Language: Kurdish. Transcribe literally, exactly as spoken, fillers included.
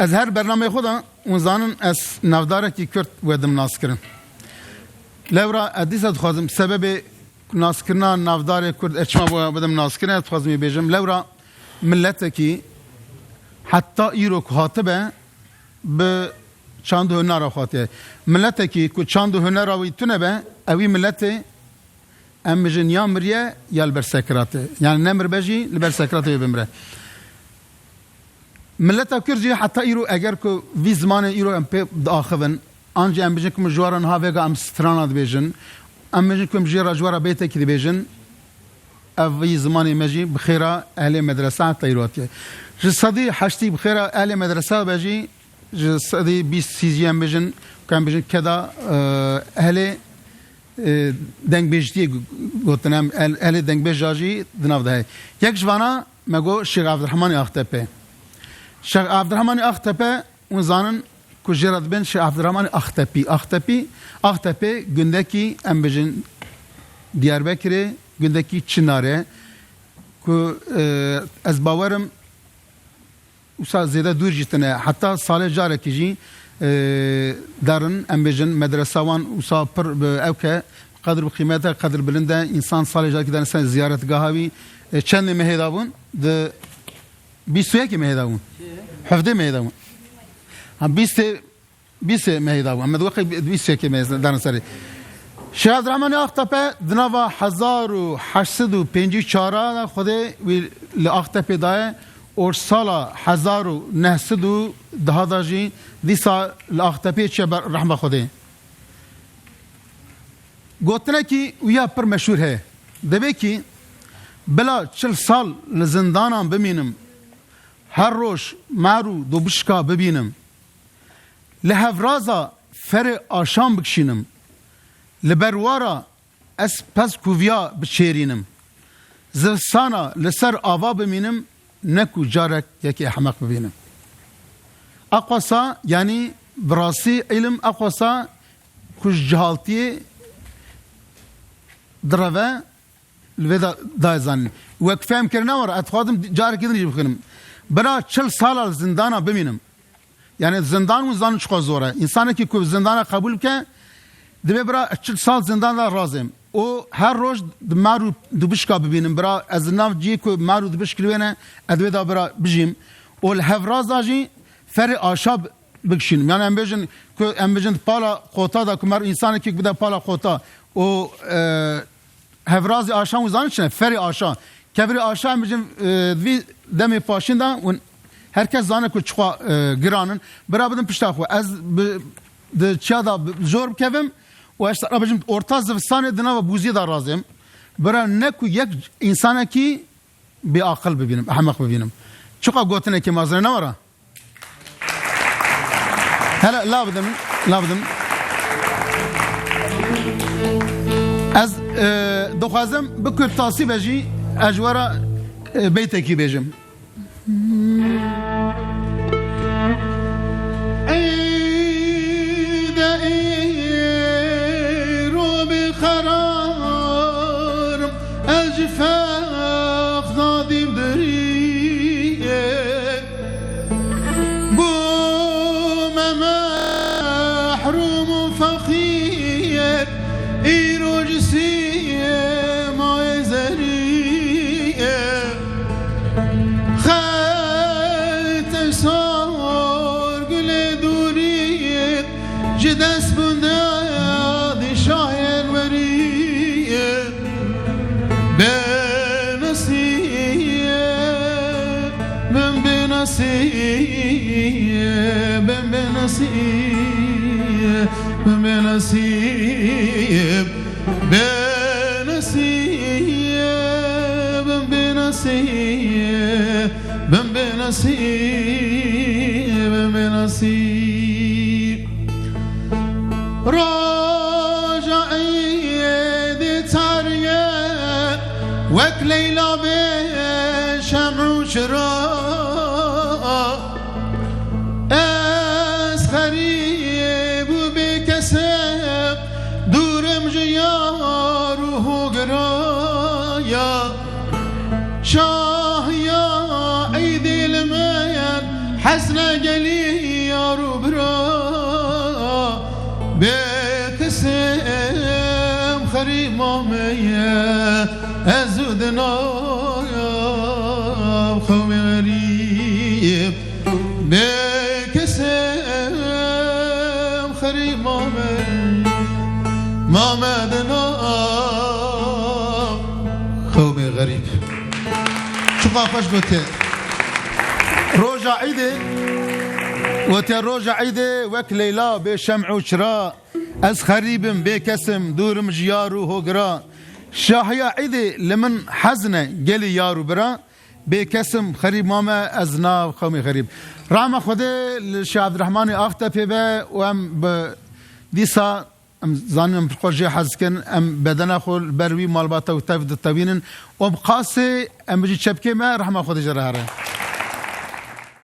Ez her bernameyê xwe de, hûn zanin, ez navdarekî Kurd wedim naskirin. Lewra ez dîsa dixwazim sebebê naskirina navdarê Kurd ez çima we-, wedim naskirin, ez dixwazim wê bêjim. Lewra miletekî heta îro ku hatibe bi çand û hunera xwe hatiye. Miletekî ku çand û hunera wî tune be, ewî miletê em bijin ya miriye ya li ber sekiratê. Yani ne miribe jî li ber sekiratê wê bimire. Mileta Kurd jî heta îro eger ku vî zimanê îro em pê diaxivin, an jî em bijin ku min ji we re niha vêga em strana dibêjin, em bijin ku em jê re ji we re beytekî dibêjin, ev vî zimanê me jî bi xêra ehlê medrese heta îro hatiye. Ji sedî heştî bi xêra ehlê medrese be jî, ji sedî bîst sî jî em bijin, ku em bijin keda, e, ehlê, e, dengbêjtiyê gu-, gotin em, el-, ehlê dengbêja jî di nav de heye. Yek ji vana me got Şêx Evdirhemanê Axtepê. Şêx Evdirhemanê Axtepe, hûn zanin ku jê re dibên Şêx Evdirhemanê Axtepî. Axtepî, Axtepê gundekî em bijin Diyarbekirê, gundekî Çinarê, ku, e, ez bawerim, Wisa zêde dûr jî tune. Heta salê carekî jî, e, derin, em bêjin, medresa wan wisa pir bi ew ke qedir bi qîmet e, qedir bilind e. Însan salê carekî derin ser ziyaretgaha wî. E, çendê mehê de bûn? Di bîst û yekê mehê de bûn. Hevdê mehê de bûn. Ha, bîstê, bîstê mehê de bûn. Em di wextê bîst û yekê mehê derin serê. Şêx Evdirehmanê Axtepe di nava hezar û heşt sed û pêncî û çar de Xwedê wî li Axtepê daye. Û sala hezar û neh sed û deh de jî dîsa li Axtepê çûye ber rehma Xwedê. Gotinekî wîya pir meşhûr heye. Dibê kî, bila çil sal li zindanan bimînim, her roj mar û dubişka bibînim, li hevraza ferê aşan bikişînim, li ber wara ez pez kuviya biçêrînim. Zivistana li ser ava bimînim, ne ku carek yekê ehmeq bibînim. Aqwasa, yanî bi rastî îlim aqwasa ku ji cehaltiyê direve, li vê de dayê zanîn. Wek fehm kirina we re, ez dixwazim carekî din jî bixwînim. Bira çil sala li zindana bimînim. Yani zindan û zanin çiqas zor e. Însanekî ku zindana qebûl bike, divê bira çil sal zindan de razêm. Û her roj di mar û dubişka bibînim. Bira ez li nav cihê ku mar û dubişk li wê ne, ez divê da bira bijîm. Û li hevraza jî ferê aşa bi-, bikişînim. Yani em bêjin ku, em bêjin di pala qota da ku mer însanekî ku bide pala qota û, e, Hevrazê aşa hûn zanin çi ne? Ferê aşa. Kevirê aşa em bijin, e, vî demê paşîn de hûn her kes zane ku çiqa, e, giran in. Bira bidin pişta xwe. Ez bi, di çiya da bi, zor bikevim û ez te re bijim orta zivistanê di nava bûziyê de razêm. Bira ne ku yek însanekî bêaqil bibînim, ehmeq bibînim. Çiqa gotinekî mezin e ne were? Hele, la bidim, la bidim. Ez, e, dixwazim bi kurtasî ve jî ez ji we re, e, beytekî bêjim. Ey de îro bi qerar Ez ji feqda dîm diriyê, bûme mehrûm û feqîr, îro ji sîmayê zeriyê. Xetê sor gulê dûrî, ji dest bûn de dî şahên werî. Benasîb, bin benasîb, bin benasîb, bin benasîb, benasîb, bin benasîb, bin benasîb, bin benasîb. Roja êdî tariye, wek Leyla bê şem û çira. Ez xerîb û bêkes im, dûr im ji yar û hogira ya. Şahiya ey dil min, hesne Gelî yar û bira, bê kesim xerîb mameye, ez û dinayam xewmê xerîb. Bê kesim xerîb mame, mame dina xewmê xerîb. Çiqa xweş gotiye. Roja Îdê, gotiye roja Îdê wek Leyla bê şem û çira, ez xerîbim, bê kesim, dûrim ji yar û hogira. Şahiya Îdê li min hezne gelî yar û bira. Bê kesim xerîb mame, ez nav xewmê xerîb. Rahma Xwedê li Şêx Ebdurehmanê Axtepê be û em bi dîsa em zanin em xwe jê hez dikin, em bedena xwe li ber wî malbata û tev ditewînin û em qasê em bijî çepkê me, rehma Xwedê jê re here.